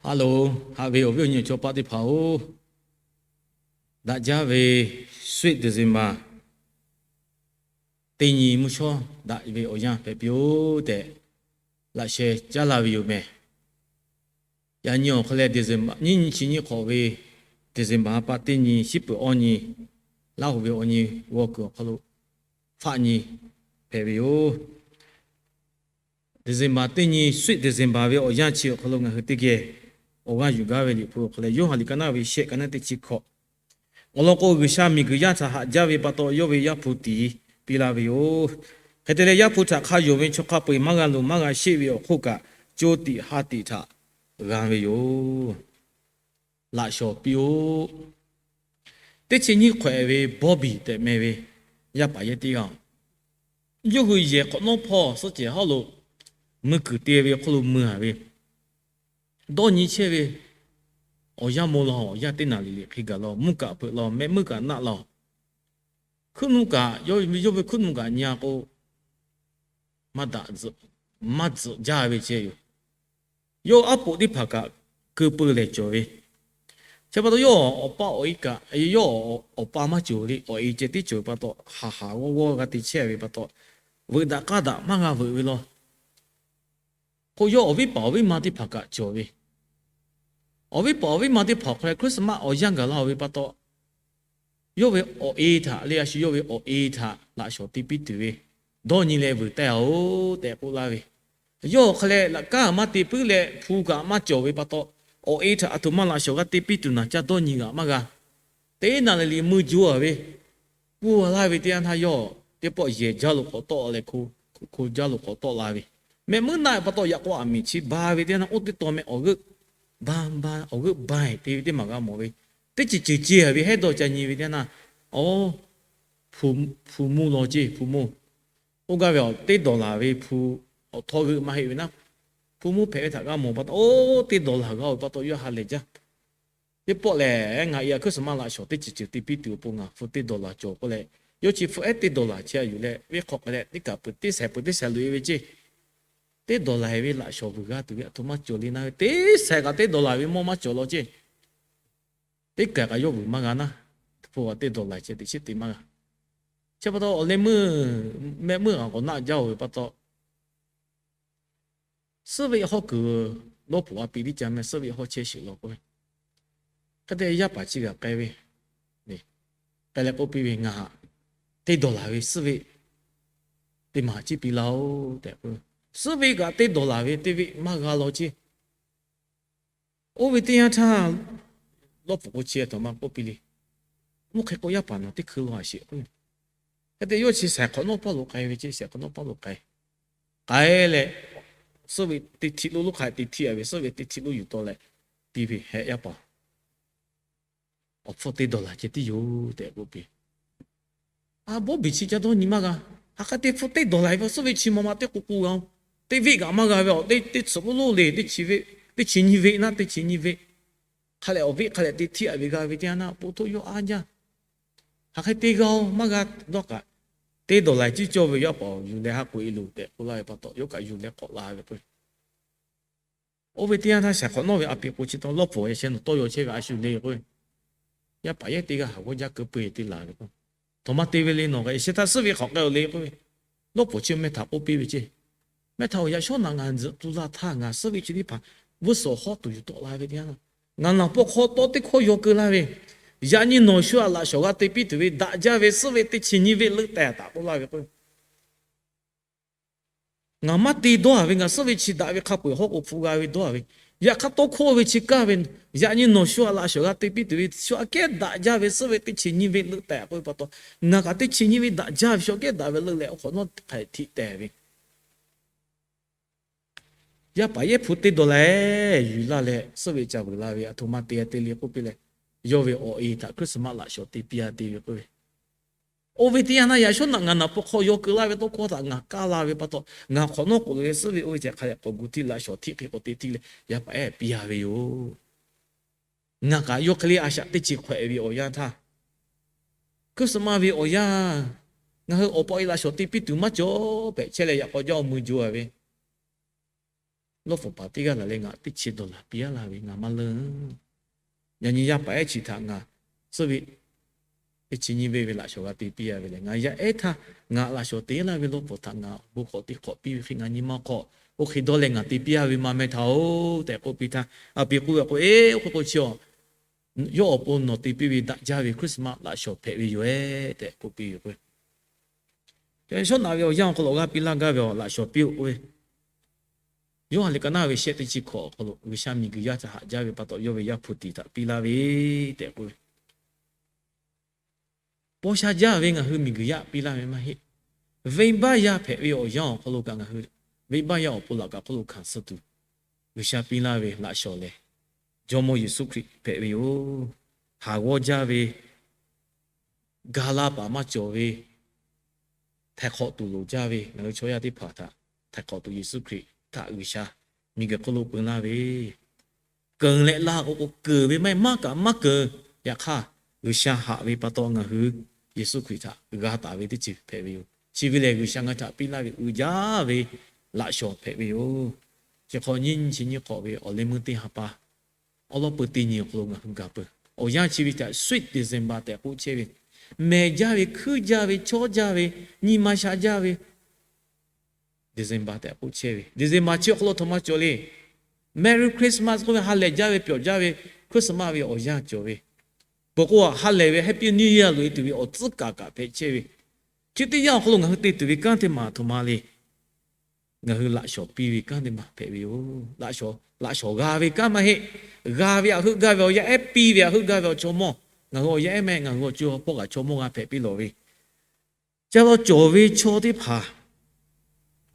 Haˉ loˬ, haꞈ ve awˬ viˉ awˬ nyi awˬ chawˇ paˆ teˇ hpaˍ-oˬ, daꞈ jaˇ ve Sweet December teˇ nyi mvuhˇ shawˉ daꞈ ve awˬ yanˇ hpehꞈ piˇ-oˆ tehꞈ laꞈ sheh caˉ laˇ ve yoˬ mehˬ. Yaꞈ nyi awˬ hk'aw leh December nyiˇ nyi chi nyiˇ hk'awꞈ ve December ha pa teˇ nyi shiˉ peuˬ awˇ nyi, Laˇ huˍ ve awˬ nyi g'aw kuiˬ awˬ hk'aw lo faˆ nyi hpehꞈ ve yoˬ. December teˇ nyi, Sweet December ve awˬ yanˇ chi awˬ hk'aw lo ngaˬ hui teˇ geh awˬ g'aˇ yuˬ gaˇ ve Liꞈ hpu awˬ hk'aw leh, Yoˇhanˬ liꞈ ka naˆ ve shehˆ, ka naˆ teˇ chi hkawꞈ awˬ lawn k'o, G'uiˬsha miˬguiˬ yaˇ htaꞈ haꞈ jaˇ ve pa taw, yawˇ ve Yaˇ hpu tiˍ piˇ laˇ ve yoˬ. Hk'e te leh, Yaˇ hpu htaꞈ hk'a yonˍ ve chaw hk'a peu-eˬ maˇ g'a luˬ maˇ g'a sheˆ ve awˬ hk'oˆ kaꞈ, co tiꞈ ha tiꞈ htaꞈ g'a ve yoˬ. Laꞈ shawnˍ piˇ-oˆ. Teˇ chi nyiˇ hk'awꞈ-e ve Bawˇbiˍ tehꞈ meh ve yaˇ paˍ yehˇ teˇ g'aˇ-oˬ, yawˇ hui yehˬ hk'awꞈ nawˉ hpawˇ suhˉ cehˬ hawˉ lo mui kuiˬ te ve awˬ hk'oˆ lo mui-a ve, dawˇ nyi chehˇ ve, awˬ yanˇ maw law, awˬ yanˇ teˇ naˍ riˍ liꞈ hk'e gaˬ law, mvuhˇ kaꞈ peuˬ law, mehˆ muiˉ kaꞈ naˆ law, hkuiˉ nuˆ kaꞈ, yawˇ ve hkuiˉ nuˆ kaꞈ nyi-a k'o, maˇ daꞈ, maˇ tzuhꞈ jaˇ ve chehˇ yoˬ. Yawˇ aˉ poꞈ teˇ hpaˍ kaꞈ keu peu lehˬ cawˬ ve, chi pa taw yawˇ awˬ pa awˬ e kaꞈ, yawˇ awˬ pa maˇ cawˬ le, awˬ e ceh tiˉ cawˬ ve pa taw, haˍ haˍ g'awˇ g'awˇ g'a te chehˇ ve pa taw, veuꞈ daꞈ k'aˇ daꞈ maˇ g'a veuꞈ ve law. K'o, yawˇ awˬ viˉ paˍ awˬ viˉ ma teˇ hpaˍ kaꞈ cawˬ ve, awˬ viˉ paˍ awˬ viˉ ma teˇ hpaˍ awˬ hk'aw leh Christmas awˬ yanˇ gaˬ la-oˬ ve pa taw, yawˇ ve awˬ e htaꞈ le, a shu yawˇ ve awˬ e htaꞈ laꞈ shawnˍ te piˇ tuˬ ve, dawˇ nyi leh vuiˬ taˇ-oˬ tehꞈ k'oˆ laˇ ve. Yawˇ awˬ hk'aw leh laꞈ kaˉ maˇ te puiˉ leh hpu kaꞈ maˇ cawˬ ve pa taw, awˬ e htaꞈ aˬ htoꞈ ma laꞈ shawnˍ g'a te piˇ tuˬ naˬ caˇ dawˇ nyi g'aꞈ maˇ g'a. Teˇ naˍ riˍ liꞈ mui jaw-a ve, kuˇ laˇ ve teˇ yanˇ htaˇ yawˇ teˇ pawˆ yehˬ jaˇ lo k'awꞈ tawˆ leh, hko jaˇ lo k'awꞈ tawˆ la ve, mehˆ muiˉ naˆ pa taw yaꞈ k'o aˬ miˍ chi ba ve teˇ yanˇ htaˇ, oˇ teˇ taw meh awˬ g'euˆ ba ba, awˬ g'euˆ ba-e te ve teˇ maˬ g'a mawˬ ve, teˇ ceuˬ ceuˬ ce-a ve hehˉ dawˇ ca nyi ve teˇ yanˇ htaˇ, aw, hpu mvuhˇ law ceˇ, hpu mvuhˇ. Oˇ gaˇ ve awˬ teˇ dawˬ laˬ ve hpu awˬ htawˇ g'euˆ maˇ heˆ ve naˉ, hpu mvuhˇ hpehꞈ ve htaꞈ g'a mawˬ pa taw, oˇ teˇ dawˬ laˬ g'a-oˬ ve pa taw yawˇ ha lehˬ jaˇ. Teˇ pawˆ lehˬ, ngaˬ e a Christmas laꞈ shawnˍ teˇ ceuˬ ceuˬ te piˇ tuˬ awˬ pon ngaˬ hpu teˇ dawˬ laˬ cawˬ k'oˆ leh, yawˇ chi hpu ehˉ teˇ dawˬ laˬ chehˇ-a yuˬ leh, venˇ hk'aw k'ai leh teˇ kaꞈ peuˬ teˇ sehˍ peuˬ teˇ sehˍ loꞈ-e ve ceˇ. Teˇ dawˬ laˬ-e ve laꞈ shawnˍ vuiˬ g'a tuˬ ve aˬ htoꞈ ma cawˬ le naˉ ve, teˇ sehˍ kaꞈ teˇ dawˬ laˬ ve mawˇ maˇ cawˬ law ceˇ. Teˇ kaˬ kaꞈ yawˇ vuiˬ maˇ g'a naˉ, hpu kaꞈ teˇ dawˬ laˬ ceh teꞈ chiˉ te maˇ g'a. Chi pa taw awˬ leh meuˇ mehˆ muiˉ g'aꞈ k'awꞈ naˆ jaˇ-oˬ ve pa taw, suhˉ veˆ hawˉ kuiˬ lawˇ poˍ a piˍ tiˉ ca meh suhˉ veˆ hawˉ chehˇ sheˍ law k'oˆ ve. Hk'e te yaˇ paˍ chi g'aꞈ k'ai ve, k'ai leh k'oˆ piˇ ve, Ngaˬ teˇ dawˬ laˬ ve suhˉ veˆ teˇ maˬ chiˇ piˇ laˇ-oˆ tehꞈ k'oˆ ve. Suhˉ veˆ kaꞈ teˇ dawˬ laˬ ve teˇ veˆ maˇ g'a law ceˇ. Oˇ ve teˇ yanˇ htaˇ, lawˇ poˍ k'o chi aˬ htoꞈ ma k'oˆ piˇ le. Mvuhˇ hk'e k'o yaˇ paˍ nawˬ teˇ hkui lo a sheˍ k'oˆ ve. Hk'e te yawˇ chi saiˍ hk'awꞈ nawˉ paˇ lo k'ai ve ceˇ, saiˍ hk'awꞈ nawˉ paˇ lo k'ai, k'ai leh, suhˉ veˆ teˇ htiˆ lonˉ lonˉ hk'a teꞈ htiˆ-a ve, suhˉ veˆ teˇ htiˆ lonˉ yuˬ tawˆ leh piˇ ve, Heh yaˇ paˍ, awˬ hpfuhˇ teˇ dawˬ laˬ ceh tiˉ yoˬ tehꞈ k'oˆ piˇ. A, bawˇ biˬ chi ca dawˇ nyi maˇ g'a. Hk'aˬ hk'e te hpfuhˇ teˇ dawˬ laˬ ve suhˉ veˆ chi maw ma teˇ k'o k'o g'a-oˬ. Teˇ veˆ kaꞈ maˇ g'a ve, teˇ tsuhꞈ lonˉ lonˉ le, teˇ chi nyi veˆ naˉ, teˇ chi nyi veˆ. Hk'a lehˬ awˬ veˆ hk'a lehˬ te htiˆ-a ve g'a ve teˇ yanˇ htaˇ, po htoˆ yawˇ a jaˇ. Hk'aˬ hk'e te g'a-oˬ, maˇ g'a dawˇ kaꞈ, teˇ dawˬ laˬ ciˇ cawˇ ve yaˇ paˍ-oˬ, yuˬ leh ha k'oꞈ e loˬ tehꞈ k'oˆ laˇ ve pa taw, yawˇ kaꞈ yuˬ leh k'awꞈ la ve k'o Oˇ ve teˇ yanˇ htaˇ, shaiˍ hk'awꞈ nawˉ ve a peꞈ k'o chi taw lawˇ pfuhˍ yaꞈ sheh nawˬ tawˇ yaw chehˇ ve a shu le k'oˆ ve, yaˇ paˍ yehˉ teˇ g'aˇ haˍ g'awˇ jaˇ keu peu-eˬ te laˬ ve k'o, htoꞈ ma te ve le nawˬ kaꞈ, yaꞈ sheh htaˇ suhˉ ve hk'awꞈ k'ai-oˬ le k'oˆ ve, lawˇ pfuhˍ chi meh htaꞈ k'oˆ piˇ ve ceˇ. Meh htaꞈ-oˬ, yaꞈ shawˉ naꞈ ngaˬ tzuhꞈ tu la htaˇ ngaˬ suhˉ ve chi teˇ hpaˍ vuiˇ suhˍ hawˉ tuˬ yuˬ tawˆ la ve teˇ yanˇ, ngaˬ naˬ pawˆ hk'aw tawˇ teˇ hkawˇ yaw keu laˇ ve, yaꞈ nyi nawˬ shu-a laꞈ shawˍ g'a te piˇ tuˬ ve daꞈ jaˇ ve suhˉ ve teˇ chi nyi veˆ leuˆ tehꞈ taꞈ k'oˆ laˇ ve k'o, ngaˬ maˇ te dawˇ-a ve, ngaˬ suhˉ ve chi daꞈ ve hk'a peu-eˬ hawˉ k'o hpu g'a ve dawˇ-a ve, yaꞈ hk'aˇ tawˇ hkawˇ ve chi kaˇ ve, yaꞈ nyi nawˬ shu-a laꞈ shawˍ g'a te piˇ tuˬ ve shu aꞈ kehˉ daꞈ jaˇ ve suhˉ ve teˇ chi nyi veˆ leuˆ tehꞈ k'oˆ ve pa taw, ngaˬ kaꞈ teˇ chi nyi veˆ daꞈ jaˇ ve shu aꞈ kehˉ daꞈ ve leuˆ leh awˬ hk'awꞈ nawˉ hk'a htiꞈ tehˬ ve yaˇ paˍ yehˉ hpu teˇ dawˬ laˬ yuˬ laˇ leh suhˉ ve ca vuiˬ la ve, aˬ htoꞈ ma te-a te le k'oˆ piˇ leh, yawˇ ve awˬ e htaꞈ Christmas laꞈ shawˍ te piˇ-a te ve k'oˆ ve, oˇ ve teˇ yanˇ htaˇ yaꞈ shawˉ naꞈ ngaˬ naˬ pawˆ hk'aw yaw keu laˇ ve tawˇ hkawˇ htaꞈ ngaˬ kaˇ la ve pa taw, ngaˬ hk'awꞈ nawˉ k'oꞈ loꞈ leh suhˉ ve oˇ ve ceh hk'a leh k'awꞈ gu htiˇ laꞈ shawˍ htiˆ hk'e k'awꞈ te htiˇ leh yaˇ paˍ ehˉ piˇ-a ve yoˬ. Ngaˬ kaꞈ yawˇ hk'e le a shaꞈ teˇ chi hk'awꞈ-e ve awˬ yanˇ htaˇ, Christmas ve awˬ yanˇ ngaˬ hui awˬ pa awˬ e laꞈ shawˍ te piˇ tuˬ maˇ cawˬ hpehꞈ chehˇ leh yaꞈ k'aw jaˇ-o mui jo-a ve, lawˇ fawˍ paˍ teˇ g'aˇ laˬ leh ngaˬ teˇ chi dawˬ laˬ piˇ-a laˇ ve ngaˬ maˇ leunˇ. Yaꞈ nyi yaˇ paˍ ehˉ chi htaꞈ ngaˬ suhˉ ve teˇ chi nyiˇ venˇ ve laꞈ shawnˍ g'a te piˇ-a ve lehˬ, ngaˬ yaˇ ehˉ htaˇ ngaˬ laꞈ shawnˍ te laˇ ve lawˇ fawˍ htaꞈ ngaˬ bon hk'awꞈ teˇ hk'awꞈ piˇ ve hk'e ngaˬ nyi ma hk'awꞈ oˇ hk'e dawˇ leh ngaˬ te piˇ-a ve maˇ meh htaˇ-oˬ tehꞈ k'oˆ piˇ htaˇ, a pi k'oˆ ve k'o, Eˬ, oˇ hk'e k'o chi-awˬ, yawˇ awˬ pon nawˬ te piˇ ve daꞈ jaˇ ve Christmas laꞈ shawnˍ hpehꞈ ve yoˬ-ehˉ tehꞈ k'oˆ piˇ ve k'o, Shawˉ naꞈ ve awˬ yanˇ awˬ hk'aw lo awˬ g'aˇ piˇ laˇ gaˇ ve awˬ laꞈ shawnˍ piˇ-oˆ k'oˆ ve, Yoˇhanˬ liꞈ ka naˇ ve shehˆ teˇ chi hkawꞈ awˬ hk'aw lo G'uiˬsha miˬguiˬ yaˇ htaꞈ haꞈ jaˇ ve pa taw, yawˇ ve Yaˇ hpu tiꞈ htaꞈ piˇ laˇ ve tehꞈ k'oˆ ve, paw sha jaˇ ve ngaˬ hui miˬguiˬ yaˇ piˇ laˇ ve maˇ heˆ. Venˇbaˆ yaˇ hpehꞈ ve awˬ yanˇ awˬ hk'aw lo kaꞈ ngaˬ hui venˇbaˆ yaˇ awˬ pon laꞈ kaꞈ hk'oˆ lo hkanˍ suh tuˬ, G'uiˬsha piˇ laˇ ve laꞈ shawnˍ lehˬ, Jawˇmawˇ Yeˍsuˆ Hkriꞈ hpehꞈ ve yoˬ. Haˍ g'awˇ jaˇ ve, ga laˇ paˍ maˇ cawˬ ve, htaiˍ hk'awꞈ tuˬ loˍ jaˇ ve ngaˬ hui chaw yaˇ teˇ hpaˍ htaꞈ htaiˍ hk'awꞈ tuˬ Yeˍsuˆ Hkriꞈ htaꞈ G'uiˬsha miˬguiˬ hk'oˆ lo peu laˇ ve, keunˍ leh laˇ k'o k'o keunˍ ve maˇ heˆ, maˇ kaꞈ maˇ keunˍ. Yaꞈ hk'aˇ, G'uiˬsha haꞈ ve pa taw ngaˬ hui Yeˍsuˆ Hkriꞈ htaꞈ g'a taˍ ve teˇ ceuˬ hpehꞈ ve yoˬ. Chi ve lehˬ, G'uiˬsha ngaˬ hui htaꞈ piˇ laˇ ve uiˍ jaˇ ve laꞈ shawnˍ hpehꞈ ve yoˬ. Chi hk'awꞈ nyiˇ nyi chi nyiˇ hk'awꞈ ve awˬ leh meuˇ teˇ ha pa awˉ lawˉ peu teˇ nyi awˬ hk'aw lo ngaˬ hui gaˬ peuˬ. Awˬ yanˇ chi ve htaꞈ Sweet December tehꞈ k'oˆ chehˇ ve, mehˬ jaˇ ve, hkuiˉ jaˇ ve, chawˇ jaˇ ve, nyi ma sha jaˇ ve December tehꞈ k'oˆ chehˇ ve, December chi awˬ hk'aw lo htaꞈ maˇ cawˬ le. Merry Christmas k'oˆ ve ha lehˬ jaˇ ve, pyawˬ jaˇ ve, Christmas ve awˬ yanˇ cawˬ ve, peuˬ k'o ha lehˬ ve Happy New Year loꞈ-e tuˬ ve awˬ tcuhˉ kaˍ kaꞈ hpehꞈ chehˇ ve, chi teˇ yanˇ awˬ hk'aw lo ngaˬ hui te tuˬ ve kanˉ teˇ maˬ aˬ htoꞈ ma le. Ngaˬ hui laꞈ shawnˍ piˇ ve kanˉ teˇ maˬ hpehꞈ ve yoˬ. Laꞈ shawnˍ g'a ve kanˉ maˇ heˆ. G'a ve aꞈ heuˆ gaˇ ve awˬ yanˇ ehˉ, piˇ ve aꞈ heuˆ gaˇ ve awˬ chaw mawˇ, ngaˬ hui awˬ yanˇ ehˉ meh, ngaˬ hui awˬ co awˬ hpawˇ kaꞈ chaw mawˇ g'a hpehꞈ piˇ lawˬ ve, ca law cawˬ ve chaw teˇ hpaˍ,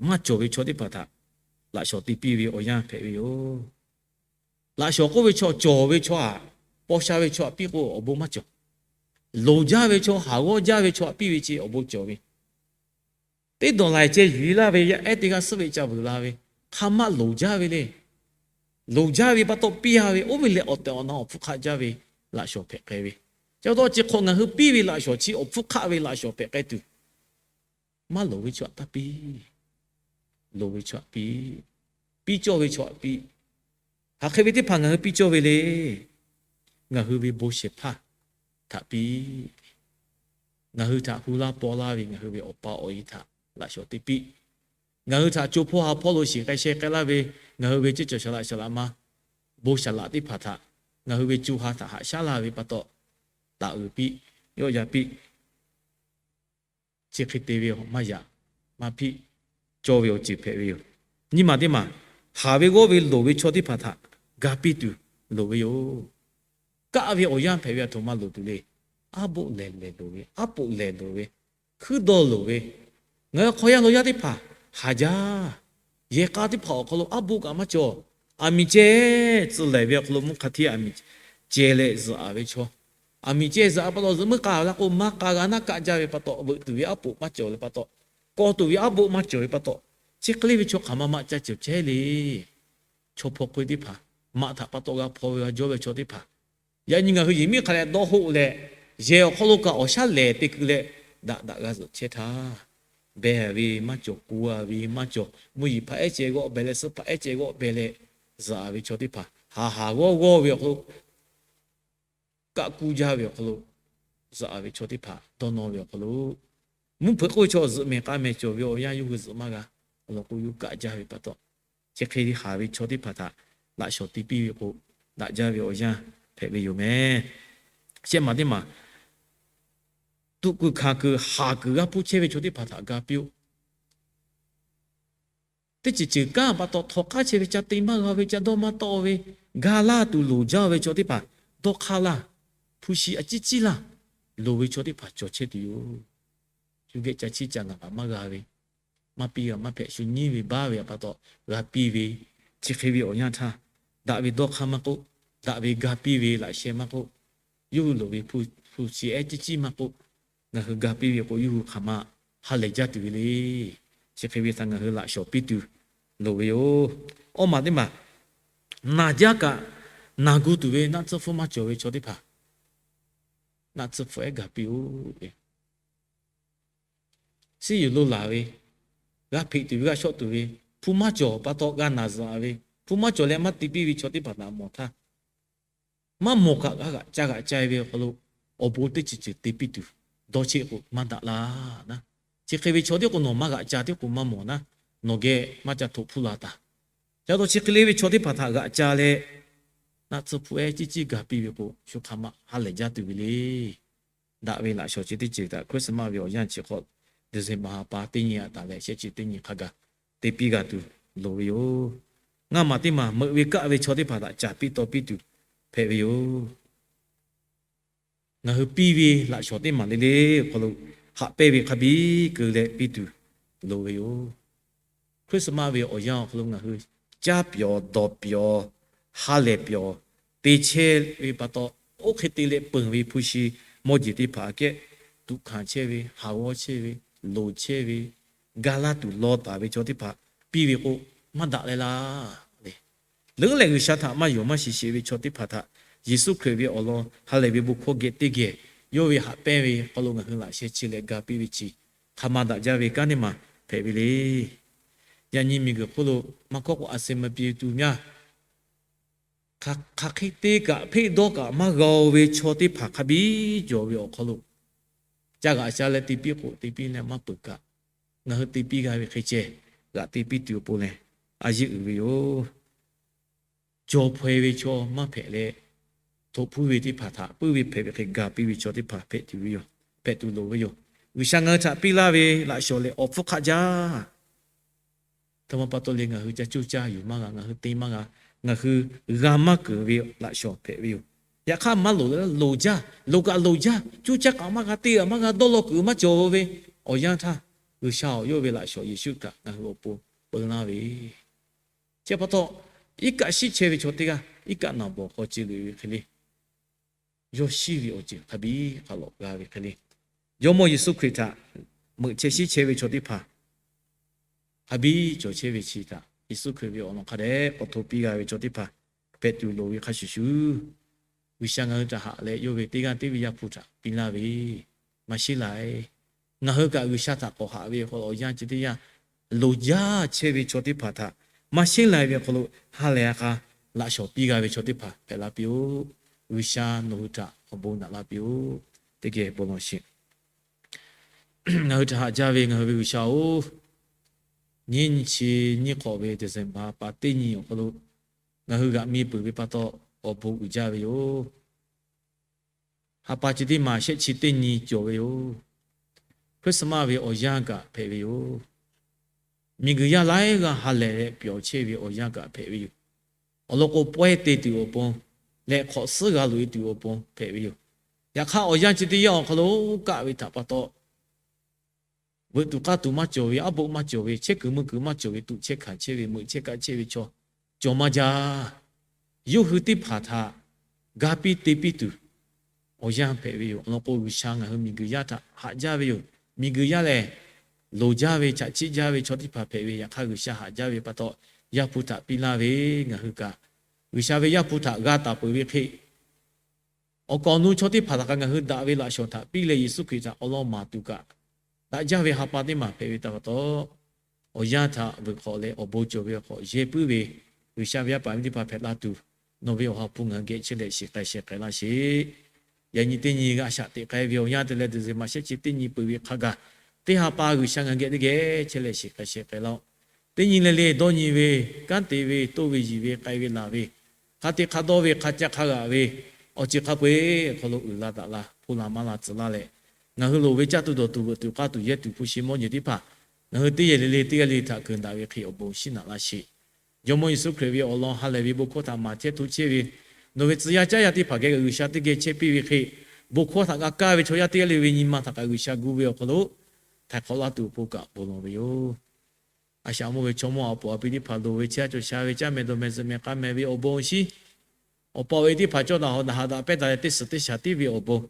maˇ cawˬ ve chaw teˇ hpaˍ htaꞈ laꞈ shawnˍ te piˇ ve awˬ yanˇ hpehꞈ ve yoˬ. Laꞈ shawnˍ k'oˆ ve chaw cawˬ ve chaw aꞈ, paw sha ve chaw aꞈ piˇ k'o awˬ bon maˇ cawˬ. Loˍ jaˇ ve chaw, haˍ g'awˇ jaˇ ve chaw aꞈ piˇ ve chi awˬ bon cawˬ ve. Teˇ dawˬ laiˬ ceh yuˬ-e laˇ ve yaˇ ehˉ teˇ g'aˇ suhˉ ve ca vuiˬ la ve, hk'aˬ ma loˍ jaˇ ve le. Loˍ jaˇ ve pa taw piˇ-a ve, oˇ ve leh awˬ tehˬ awˬ na awˬ hpfuhˇ hk'aˆ jaˇ ve laꞈ shawnˍ hpehꞈ k'ai ve. Ca taw chi hk'awꞈ ngaˬ hui piˇ ve laꞈ shawnˍ chi awˬ hpfuhˇ hk'aˆ ve laꞈ shawnˍ hpehꞈ k'ai tuˬ, maˇ loˍ ve chaw aꞈ taˇ piˇ. Loˍ ve chaw aꞈ piˇ. Piˇ cawˇ ve chaw aꞈ piˇ. Hk'aˬ hk'e ve teˇ hpaˍ ngaˬ hui piˇ cawˇ ve le. Ngaˬ hui ve bon shehˍ hpaˇ htaꞈ piˇ. Ngaˬ hui htaꞈ hu laˇ paw laˇ ve ngaˬ hui ve awˬ pa awˬ e htaꞈ laꞈ shawnˍ te piˇ. Ngaˬ hui htaꞈ co hpawˇ ha hpawˇ lo shiˍ k'ai sheh k'ai laˇ ve ngaˬ hui ve ceˇ cawˬ shaˍ laꞈ shaˍ laꞈ ma, bon shaˍ laꞈ teˇ hpaˍ htaꞈ, ngaˬ hui ve co ha htaꞈ haꞈ shaˉ laˇ ve pa taw, taˍ uiˍ piˇ, yawˆ yan piˇ. Chi hk'e te ve maˇ yaꞈ maˇ hpiˆ cawˇ ve awˬ ceuˬ hpehꞈ ve yoˬ. Nyiˇ maˬ teˇ maˬ, haˍ ve g'awˇ ve loˍ ve chaw teˇ hpaˍ htaꞈ ga piˇ tuˬ loˍ ve yoˬ. Kaˆ ve awˬ yanˇ hpehꞈ ve aˬ htoꞈ ma loˍ tuˬ le. Aˉ boˆ lehˬ lehˬ loˍ ve, aˉ poꞈ lehˬ loˍ ve, hkuiˉ dawˇ loˍ ve, ngaˬ hui hk'aw yaˇ lo yaˇ teˇ hpaˍ haˍ jaˇ. Yehˬ k'a teˇ hpaˍ awˬ hk'aw lo aˉ boˆ kaꞈ maˇ cawˬ. Aˬ miˍ ceh tcuh lehˬ ve awˬ hk'aw lo mvuhˇ hk'a hteˇ aˬ miˍ ceh leh zuhꞈ a ve chaw, aˬ miˍ ceh zuhꞈ a pa taw zuhꞈ meuˇ k'a la k'o maˇ k'a g'a naˉ kaˆ jaˇ ve pa taw, veuꞈ tuˬ ve aˉ poꞈ maˇ cawˬ ve pa taw, kaw tuˬ ve aˉ boˆ maˇ cawˬ ve pa taw, chi hk'e le ve chaw hk'aˬ ma maˇ ca ceuˬ chehˇ le. Chaw hpaw hk'oˆ teˇ hpaˍ, maꞈ htaꞈ pa taw g'a hpaw ve g'a jawˇ ve chaw teˇ hpaˍ, yaꞈ nyi ngaˬ hui yehˬ miˉ hk'a leh dawˇ hoˆ leh, yehˬ awˬ hk'aw lo kaꞈ awˬ shaˉ lehˬ te keu leh, daꞈ daꞈ g'a zuhꞈ chehˇ htaˇ, behˬ ve maˇ cawˬ, ku a ve maˇ cawˬ, mvuhˇ yeˬ hpaꞈ ehˉ ceh g'awˆ behˬ leh, suhˉ hpaꞈ ehˉ ceh g'awˆ behˬ leh, zuhꞈ a ve chaw teˇ hpaˍ haˍ haˍ g'awˇ g'awˇ ve awˬ hk'aw lo kaˆ kuˇ jaˇ ve awˬ hk'aw lo, zuhꞈ a ve chaw teˇ hpaˍ dawˇ nawˇ ve awˬ hk'aw lo, mvuhˇ hpeuꞈ k'oˆ ve chaw zuhꞈ mehˬ k'a mehˬ cawˬ ve awˬ yanˇ yawˇ hui zuhꞈ maˇ g'a. Awˬ lawn k'o yawˇ kaˆ jaˇ ve pa taw, chi hk'e haˍ ve chaw teˇ hpaˍ htaꞈ laꞈ shawnˍ te piˇ ve k'o, daꞈ jaˇ ve awˬ yanˇ hpehꞈ ve yoˬ meh. Shehˆ maˬ teˇ maˬ, tuꞈ kuiˬ hkanˍ kuiˬ haˍ kuiˬ g'aˇ hpuˇ chehˇ ve chaw teˇ hpaˍ htaꞈ ga piˇ-oˆ. Teˇ ceuˬ ceuˬ kanˉ pa taw htawnˍ hk'aˇ chehˇ ve, ca te maˇ g'a ve, ca dawˇ maˇ tawˆ ve, ga laˇ tuˬ loˍ jaˇ ve chaw teˇ hpaˍ dawˇ hk'aˇ laˇ, hpu shi a ciˉ ciˉ laˇ, loˍ ve chaw teˇ hpaˍ cawˬ chehˇ tuˬ yoˬ. Shu geh ca chiˇ ca ngaˬ kaꞈ maˇ g'a ve, maˇ piˇ g'a maˇ hpehꞈ, shu nyiˇ ve baˆ ve pa taw g'a piˇ ve, chi hk'e ve awˬ yanˇ htaˇ, daꞈ ve dawˇ hk'aˇ maˇ k'oˆ, daꞈ ve ga piˇ ve laꞈ sheh maˇ k'oˆ, yawˇ hui loˍ ve hpu shi ehˉ ciˉ ciˉ maˇ k'oˆ, ngaˬ hui ga piˇ ve k'o yawˇ hui hk'aˬ ma ha lehˬ jaˇ tuˬ ve le. Chi hk'e ve htaꞈ ngaˬ hui laꞈ shawnˍ piˇ tuˬ loˍ ve yoˬ. Awˇ maˬ teˇ maˬ, naˬ jaˇ kaꞈ naˬ gu tuˬ ve naˆ tsuhˇ hpfuhˇ maˇ cawˬ ve chaw teˇ hpaˍ, naˆ tsuhˇ hpfuhˇ ehˉ ga piˇ-oˆ. Suhˉ yuˬ lo laˬ ve, g'a hpeꞈ tuˬ ve g'a shawˆ tuˬ ve, hpu maˇ cawˬ pa taw g'a naˬ zuhꞈ ve, hpu maˇ cawˬ leh maˇ te piˇ ve chaw teˇ hpaˍ htaꞈ mawˬ htaˇ, maˇ mawˬ kaꞈ g'a g'aꞈ ca g'aꞈ ca ve awˬ hk'aw lo awˬ bon teˇ ceuˬ ceuˬ te piˇ tuˬ, dawˇ cheˆ k'o maˇ daꞈ laˇ naˉ. Chi hk'e ve chaw teˇ k'o nawˬ maˇ g'aꞈ ca teˇ k'o maˇ mawˬ naˉ, nawˬ geh maˇ ca htoꞈ hpuˇ la taˍ. Ca taw chi hk'e le ve chaw teˇ hpaˍ htaꞈ g'aꞈ ca leh, naˆ tsuhˇ hpu ehˉ ciˉ ciˉ ga piˇ ve k'o, shu hk'aˬ ma ha lehˬ jaˇ tuˬ ve le. Daꞈ ve laꞈ shawnˍ chi teˇ ceuˬ htaꞈ Christmas ve awˬ yanˇ chi hk'aw December ha pa teˇ nyi a taˍ leh shehˆ chi teˇ nyi hk'a gaˬ te piˇ g'a tuˬ loˍ ve yoˬ. Ngaˇ maˬ teˇ maˬ meuꞈ ve kaˆ ve chaw teˇ hpaˍ htaꞈ caˍ piˇ taw piˇ tuˬ hpehꞈ ve yoˬ. Ngaˬ hui piˇ ve laꞈ shawnˍ teˇ maˬ le le awˬ hk'aw lo haꞈ pehnˇ ve hk'a biˇ keu leh piˇ tuˬ loˍ ve yoˬ. Christmas ve awˬ yanˇ awˬ hk'aw lo ngaˬ hui caˇ pyawˬ, dawˬ pyawˬ, ha lehˬ pyawˬ, te chehˇ ve pa taw, oˇ hk'e te leh peunˍ ve hpu shi mawˇ jeˬ teˇ hpaˍ aꞈ kehˉ tuꞈ hkanˍ chehˇ ve, haˍ g'awˇ chehˇ ve, loˍ chehˇ ve, ga laˇ tuˬ law taˍ ve chaw teˇ hpaˍ piˇ ve k'o, maˇ daꞈ leh laˇ le. Leuˉ leh G'uiˬsha htaꞈ maˇ yonˍ maˇ shiˍ sheˍ ve chaw teˇ hpaˍ htaꞈ Yeˍsuˆ Hkriꞈ ve awˬ lawn ha lehˬ ve bon hkawˇ geh teˇ geh yawˇ ve haꞈ pehnˇ ve hk'aw lo ngaˬ hui laꞈ sheh chi leh ga piˇ ve chi, hk'aˬ ma daꞈ jaˇ ve kanˉ teˇ maˬ hpehꞈ ve le. Yaꞈ nyi miˬguiˬ hk'oˆ lo maˇ kawˆ k'o a se ma pi tuˬ myaˇ, hk'aˬ hk'e te kaꞈ hpeˆ dawˇ kaꞈ maˇ g'a-o ve chaw teˇ hpaˍ hk'a biˇ cawˬ ve awˬ hk'aw lo, ca g'aꞈ ca leh te piˇ k'o te piˇ leh maˇ peuˬ kaꞈ, ngaˬ hui te piˇ g'a ve hk'e ceh g'aꞈ te piˇ tuˬ awˬ pon lehˬ, a yeˇ uiˍ ve yoˬ. Cawˬ hpaw-e ve chaw maˇ hpehꞈ leh, htoꞈ hpuˇ ve teˇ hpaˍ htaꞈ puiˉ ve hpehꞈ ve hk'e ga piˇ ve chaw teˇ hpaˍ hpehꞈ tuˬ ve yoˬ. Hpehꞈ tuˬ loˍ ve yoˬ. G'uiˬsha ngaˬ hui htaꞈ piˇ laˇ ve laꞈ shawnˍ lehˬ awˬ hpfuhˇ hk'aˆ jaˇ. Htaꞈ ma pa taw le ngaˬ hui ca cuˇ caˇ yuˬ maˇ g'a, ngaˬ hui te maˇ g'a, ngaˬ hui g'a maˇ keunˍ ve laꞈ shawnˍ hpehꞈ ve yoˬ. Yaꞈ hk'aˇ maˇ loˍ le, loˍ jaˇ, loˍ kaꞈ loˍ jaˇ, cuˇ caˇ kaꞈ maˇ g'a, te kaꞈ maˇ g'a, dawˇ law kuiˬ maˇ cawˬ ve awˬ yanˇ htaˇ, G'uiˬsha awˬ yawˇ ve laꞈ shawnˍ Yeˍsuˆ htaꞈ ngaˬ hui awˬ pon peu laˇ ve Chi pa taw, iˉ kaˆ shiˉ chehˇ ve chaw teˇ g'aˇ iˉ kaˆ naˬ bawˬ hk'aw ce loꞈ-e ve hk'e le, yawˇ shiˉ ve awˬ ceuˬ hk'a biˇ hk'a lawꞈ g'a ve hk'e le, Jawˇmawˇ Yeˍsuˆ Hkriꞈ htaꞈ meuꞈ chehˇ shiˉ chehˇ ve chaw teˇ hpaˍ hk'a biˇ cawˬ chehˇ ve chi htaꞈ Yeˍsuˆ Hkriꞈ ve awˬ lawn hk'a dehꞈ k'awꞈ hto piˇ g'a ve chaw teˇ hpaˍ hpehꞈ tuˬ loˍ ve hk'a shuˍ shuˍ, G'uiˬsha ngaˬ hui htaꞈ haꞈ leh yawˇ ve teˇ g'aˇ tiˉ ve Yaˇ hpu htaꞈ piˇ laˇ ve, maˇ sheˉ lai. Ngaˬ hui kaꞈ G'uiˬsha htaꞈ k'awꞈ haꞈ ve awˬ yanˇ chi teˇ yanˇ, loˍ jaˇ chehˇ ve chaw teˇ hpaˍ htaꞈ maˇ sheˉ lai ve awˬ hk'aw lo ha lehˬ a hk'a laꞈ shawnˍ piˇ g'a ve chaw teˇ hpaˍ hpehꞈ la piˇ-oˆ. G'uiˬsha nawˬ hui htaꞈ awˬ bon naꞈ la piˇ-oˆ. Teˇ geh bon lawˬ sheˍ. Ngaˬ hui htaꞈ haꞈ jaˇ ve ngaˬ hui ve G'uiˬsha-oˬ, nyiˇ nyi chi nyiˇ hk'awꞈ ve December pa teˇ nyi awˬ hk'aw lo ngaˬ hui g'aꞈ mi peuˬ ve pa taw, awˬ bon uiˍ jaˇ ve yoˬ. Ha pa chi teˇ maˬ shehˆ chi teˇ nyi cawˬ ve yoˬ. Christmas ve awˬ yanˇ kaꞈ hpehꞈ ve yoˬ. Miˬguiˬ yaˇ laiˉ g'aˇ ha lehˬ leh pyawˬ chehˇ ve awˬ yanˇ kaꞈ hpehꞈ ve yoˬ. Awˬ lawn k'o, pawehˇ te tuˬ awˬ pon leh hk'awꞈ suhˉ g'a loꞈ-e tuˬ awˬ pon hpehꞈ ve yoˬ. Yaꞈ hk'aˇ, awˬ yanˇ chi teˇ yanˇ awˬ hk'aw lo kaˆ ve htaꞈ pa taw, veuꞈ tuˬ k'aˇ tuˬ maˇ cawˬ ve, aˉ boˆ maˇ cawˬ ve, chehˇ kuiˬ meuˇ kuiˬ maˇ cawˬ ve, tuꞈ chehˇ hkanˍ chehˇ ve, meuꞈ chehˇ kaˆ chehˇ ve chaw cawˬ maˇ jaˇ. Yawˇ hui teˇ hpaˍ htaꞈ ga piˇ te piˇ tuˬ awˬ yanˇ hpehꞈ ve yoˬ. Awˬ lawn k'o, G'uiˬsha ngaˬ hui miˬguiˬ yaˇ htaꞈ haꞈ jaˇ ve yoˬ. Miˬguiˬ yaˇ lehˬ, loˍ jaˇ ve, chaꞈ chiˆ jaˇ ve chaw teˇ hpaˍ hpehꞈ ve, yaꞈ hk'aˇ G'uiˬsha haꞈ jaˇ ve pa taw, Yaˇ hpu htaꞈ piˇ laˇ ve ngaˬ hui kaꞈ, G'uiˬsha ve Yaˇ hpu htaꞈ g'a taˍ peuˬ ve hk'e, awˬ kaˍ awˬ nu chaw teˇ hpaˍ htaꞈ kaꞈ ngaˬ hui daꞈ ve laꞈ shawnˍ htaꞈ piˇ leh, Yeˍsuˆ Hkriꞈ htaꞈ awˬ lawn maˍ tuˬ kaꞈ, daꞈ jaˇ ve ha pa teˇ maˬ hpehꞈ ve htaꞈ pa taw, awˬ yanˇ htaꞈ vuiˬ hk'awꞈ leh awˬ bon cawˬ ve awˬ hk'awꞈ yehˇ puiˉ ve G'uiˬsha ve yaˇ paˍ miˇ teˇ hpaˍ hpehꞈ la tuˬ, nawˬ ve awˬ ha hpu ngaˬ hui geh chehˇ leh shiˍ k'ai sheh k'ai laˇ sheˍ. Yaꞈ nyi teˇ nyi g'a shaꞈ teꞈ k'ai ve awˬ yanˇ te leh December shehˆ chi teˇ nyi peuˬ ve hk'a gaˬ, teˇ ha pa G'uiˬsha ngaˬ hui geh teˇ geh chehˇ leh shiˍ k'ai sheh k'ai laˇ-oˆ. Teˇ nyi leh le dawˇ nyi ve, kanˉ te ve, toˇ ve, yiˬ ve, k'ai ve laˬ ve, hk'a te hk'a dawˇ ve, hk'a caˇ hk'a g'aꞈ ve, awˬ ceuˬ hk'a peu-eˬ awˬ hk'aw lo uiˍ la daꞈ la, hpuˇ la maˇ la tcuh laˇ leh, ngaˬ hui loˍ ve caˇ tuˬ dawˬ tuˬ veuꞈ tuˬ k'aˇ tuˬ yehˇ tuˬ hpu shi mawˇ nyi teˇ hpaˍ ngaˬ hui teˇ yehˬ le le teˇ g'aˇ le htaꞈ keunˍ daꞈ ve hk'e awˬ bon shiˉ naꞈ laˇ sheˍ. Jawˇmawˇ Yeˍsuˆ Hkriꞈ ve awˬ lawn ha lehˬ ve bon hkawˇ htaꞈ maˍ chehˇ hto chehˇ ve, nawˬ ve tcuh yaˇ caˉ yaˇ teˇ hpaˍ geh G'uiˬsha teˇ geh chehˇ piˇ ve hk'e, bon hkawˇ htaꞈ g'a kaˇ ve chaw yaˇ teˇ g'aˇ le ve nyi ma htaꞈ kaꞈ G'uiˬsha gu ve awˬ hk'aw lo htaiˍ hk'awꞈ laˇ tuˬ awˬ pon kaꞈ bon lawˬ ve yoˬ. A shaꞈ mawˇ ve chaw mawˇ a poˍ a pi teˇ hpaˍ loˍ ve chehˇ a cawˬ sha ve caˇ meh dawˬ meh zuhꞈ meh k'aˇ meh ve awˬ bon awˬ shinˉ, awˬ pa awˬ e teˇ hpaˍ cawˇ daꞈ hawꞈ daꞈ haꞈ daꞈ pehˇ daꞈ leh teˇ suhˍ teˇ shaˍ tiˉ ve awˬ bon,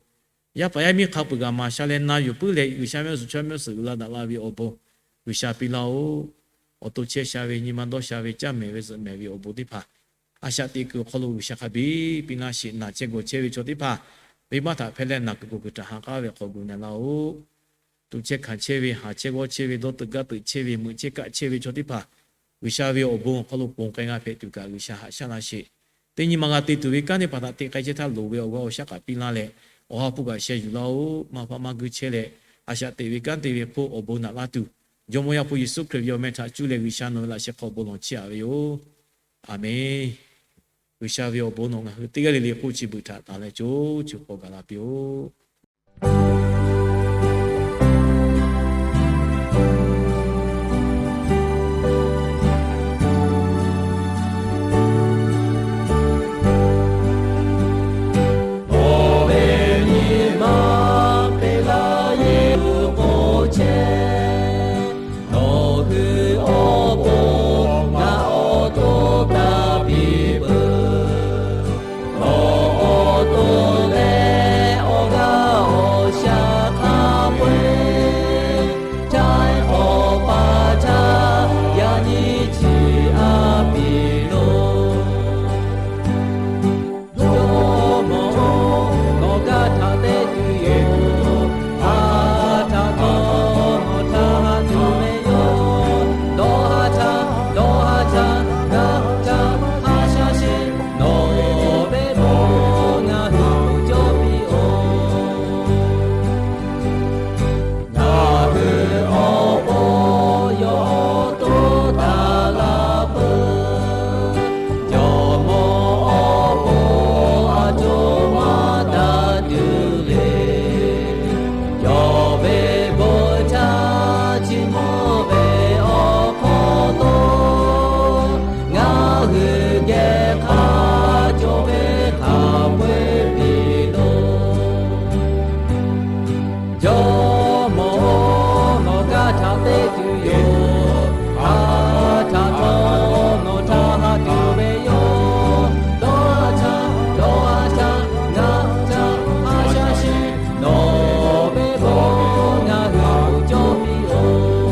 yaˇ paˍ yaˇ miˇ hk'a peuˬ kaꞈ maˍ sha leh na yuˬ puiˉ leh G'uiˬsha mehˆ g'uˇ suhˍ chaw mehˆ g'uˇ suhˍ uiˍ la daꞈ la ve awˬ bon, G'uiˬsha piˇ laˇ-oˆ. Awˬ to chehˇ sha ve nyi ma dawˇ sha ve caˇ meh ve zuhꞈ meh ve awˬ bon teˇ hpaˍ a shaꞈ teꞈ kuiˬ awˬ hk'aw lo G'uiˬsha hk'a biˇ piˇ laˇ sheˍ. Naˬ chehˇ gawˬ chehˇ ve chaw teˇ hpaˍ venˇbaˆ htaꞈ hpehˇ leh naˬ kuiˬ k'oˍ kuiˬ htaꞈ ha k'aˉ ve hk'aw gu na laˇ-oˆ. Tuꞈ chehˇ hkanˍ chehˇ ve, haˍ chehˇ g'awˇ chehˇ ve, dawˇ teuꞈ gaˇ teuꞈ chehˇ ve, meuꞈ chehˇ kaˆ chehˇ ve chaw teˇ hpaˍ G'uiˬsha ve awˬ bon awˬ hk'aw lo ponˬ k'ai g'a hpehꞈ tuˬ kaꞈ G'uiˬsha haꞈ shaˉ laˇ sheˍ. Teˇ nyi ma g'a te tuˬ ve kanˉ teˇ hpaˍ htaꞈ teꞈ k'ai chehˇ htaˇ loˍ ve awˬ g'aˇ awˬ shaˉ k'aꞈ piˇ laˇ leh, awˬ ha hpu kaꞈ sheh yuˬ laˇ-oˆ. Maˇ hpaˇ maˇ guiˇ chehˇ leh, a shaꞈ teꞈ ve kanˉ te ve hk'oˆ awˬ bon naꞈ laˇ tuˬ, Jawˇmawˇ Yaˇ hpu Yeˍsuˆ Hkriꞈ ve awˬ meh htaꞈ cuˇ leh G'uiˬsha nawˬ ve laꞈ sheh hk'aw bon lawˬ chiˇ aꞈ ve yoˬ. Aˬmenˍ. G'uiˬsha ve awˬ bon nawˬ ngaˬ hui teˇ g'aˇ le le k'oˆ chi beuꞈ htaꞈ taˍ leh co co hk'aw gaˬ la piˇ-oˆ. Awˬ ve nyi ma te laˇ Yeˍsuˆ k'oˆ chehˇ, nawˬ hui awˬ pon ngaˬ awˬ to taˇ piˇ peuˬ. Nawˬ awˬ to leh awˬ g'aˇ awˬ shaˉ hk'a peu-eˬ, chaiˇ hk'awꞈ pa htaˇ yaꞈ nyi chi a piˇ loˬ. Jawˇmawˇ-oˬ, nawˬ gaˇ htaꞈ teˇ tuˬ yoˬ. A htaꞈ htawˇ nawˬ htaꞈ haꞈ tuˬ ve yoˬ. Dawˇ haˉ htaˇ, dawˇ haˉ htaˇ, g'a htaˇ, a shaꞈ sheˍ, nawˬ ve bon ngaˬ hui cawˇ piˇ-oˆ. Ngaˬ hui awˬ pon yawˇ awˬ to taˍ la peuˬ. Jawˇmawˇ awˬ pon a co maˇ taˇ tuˬ le. Yawˇ ve bon htaˇ chi mawˇ ve awˬ hk'aw lo ngaˬ hui geh hk'a cawˬ ve hk'a peu-eˬ piˇ loˬ. Jawˇmawˇ-oˬ, nawˬ gaˇ htaꞈ teˇ tuˬ yoˬ. A htaꞈ htawˇ nawˬ htaꞈ haꞈ tuˬ ve yoˬ. Dawˇ haˉ htaˇ, dawˇ haˉ htaˇ, g'a htaˇ, a shaꞈ sheˍ, nawˬ ve bon ngaˬ hui cawˇ piˇ-oˆ.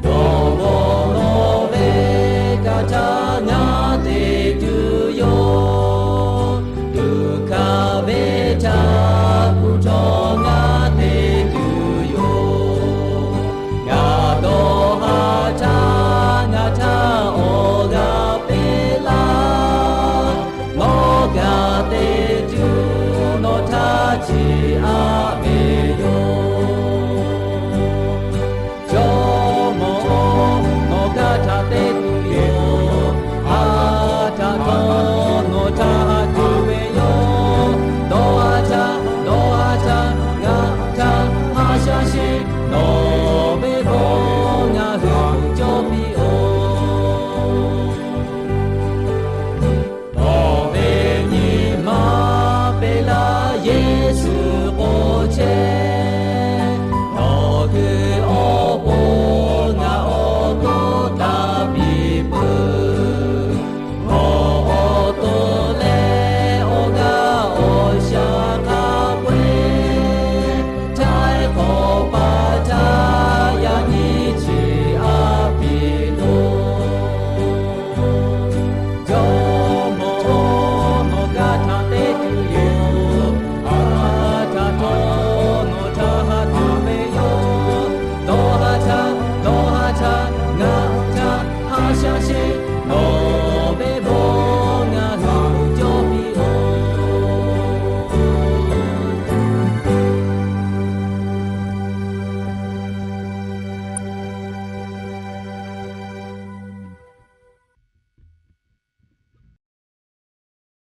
Dawˇ hpawˇ nawˬ ve kaꞈ htaˇ ngaˬ te